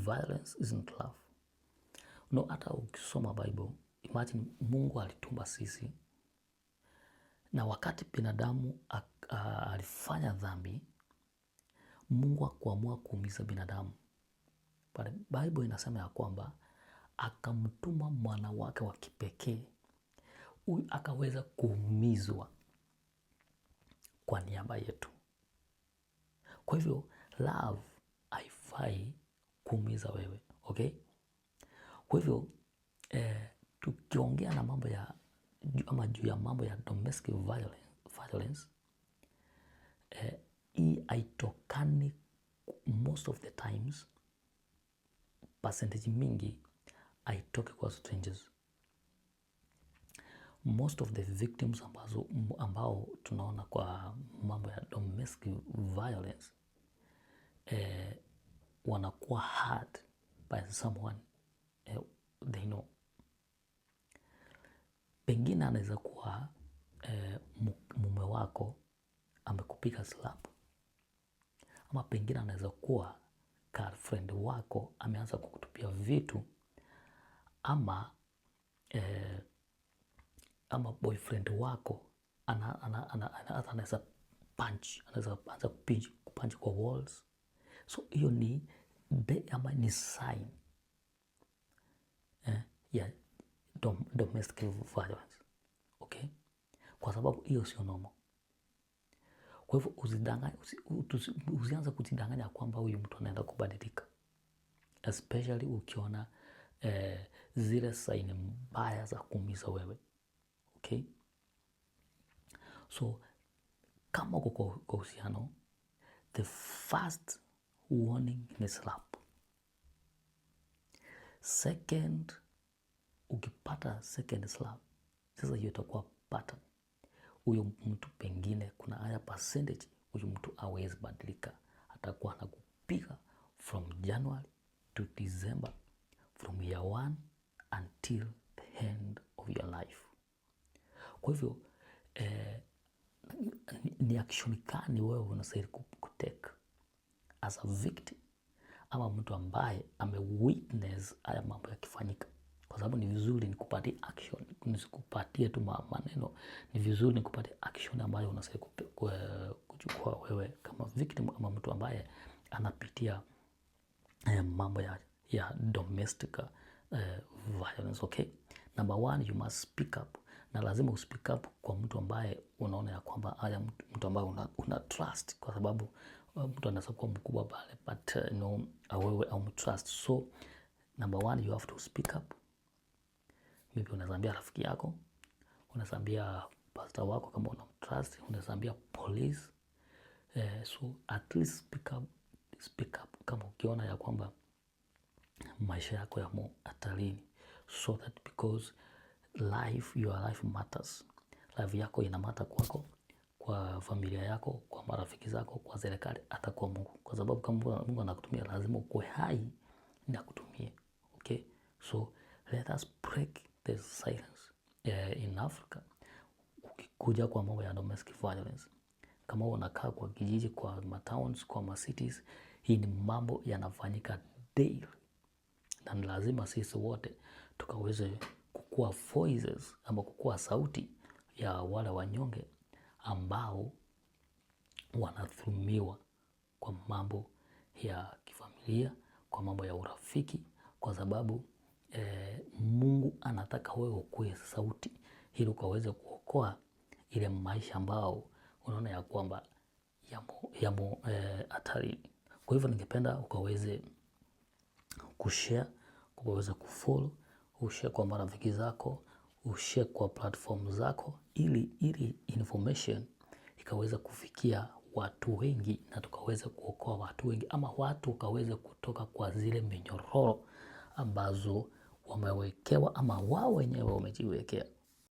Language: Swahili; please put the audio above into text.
Violence isn't love. No, hata ukisoma Bible, imagine Mungu alituumba sisi, na wakati binadamu alifanya dhambi, Mungu hakuamua kuumiza binadamu. But Bible inasema ya kwamba akamtuma mwana wake wa kipekee, huyu akaweza kuumizwa kwa niaba yetu. Kwa hivyo love haifai kuumiza wewe, okay? Kwa hivyo tukiongea na mambo ya ama juu ya mambo ya domestic violence, hii haitokani most of the times, percentage mingi haitoki kwa strangers. Most of the victims ambao tunaona kwa mambo ya domestic violence wanakuwa hurt by someone they know. Pengine anaweza kuwa mume wako amekupiga slap, ama pengine anaweza kuwa girlfriend wako ameanza kukutupia vitu, ama boyfriend wako anaweza punch, anaweza anza kupunch kwa walls. So hiyo ni ama ni sign ya domestic violence, okay? Kwa sababu hiyo sio normal. Kwa hivyo usianze kujidanganya kwamba huyu mtu anaenda kubadilika, especially ukiona zile sign mbaya za kuumiza wewe, okay? So kama uko kwa uhusiano, the first warning ni slap. Second, ukipata second slap, sasa hiyo itakuwa pattern. Huyo mtu pengine kuna haya percentage, huyu mtu hawezi badilika, atakuwa anakupiga from January to December, from year one until the end of your life. Kwa hivyo ni action gani wewe unastahili kutake as a victim ama mtu ambaye amewitness haya mambo yakifanyika? Kwa sababu ni vizuri nikupatie action, nisikupatie tu maneno. Ni vizuri nikupatie action ambayo unastahili kuchukua wewe kama victim ama mtu ambaye anapitia mambo ya domestic violence, okay? Number one, you must speak up, na lazima uspeak up kwa mtu ambaye unaona ya kwamba haya mtu ambaye una trust, kwa sababu mtu anaweza kuwa mkubwa pale, but no, wewe haumtrust. So number one, you have to speak up. Maybe unaweza ambia rafiki yako, unaweza ambia pastor wako kama unamtrust, unaweza ambia police. So at least speak up, speak up kama ukiona ya kwamba maisha yako yamo hatarini, so that because life, your life matters. Life yako ina matter kwako, kwa familia yako, kwa marafiki zako, kwa serikali, hata kwa Mungu, kwa sababu kama Mungu anakutumia lazima ukuwe hai na akutumie. Okay, so let us break the silence in Africa. Ukikuja kwa mambo ya domestic violence, kama unakaa kwa kijiji, kwa matowns, kwa macities, hii ni mambo yanafanyika daily, na ni lazima sisi wote tukaweze kukua voices ama kukua sauti ya wale wanyonge ambao wanadhulumiwa kwa mambo ya kifamilia, kwa mambo ya urafiki, kwa sababu Mungu anataka wewe ukuwe sauti ili ukaweze kuokoa ile maisha ambao unaona ya kwamba yamo hatarini. Kwa hivyo ningependa ukaweze kushare, ukaweze kufollow, ushare kwa marafiki zako, ushare kwa platform zako ili information ikaweza kufikia watu wengi na tukaweza kuokoa watu wengi, ama watu wakaweza kutoka kwa zile minyororo ambazo wamewekewa ama wao wenyewe wamejiwekea.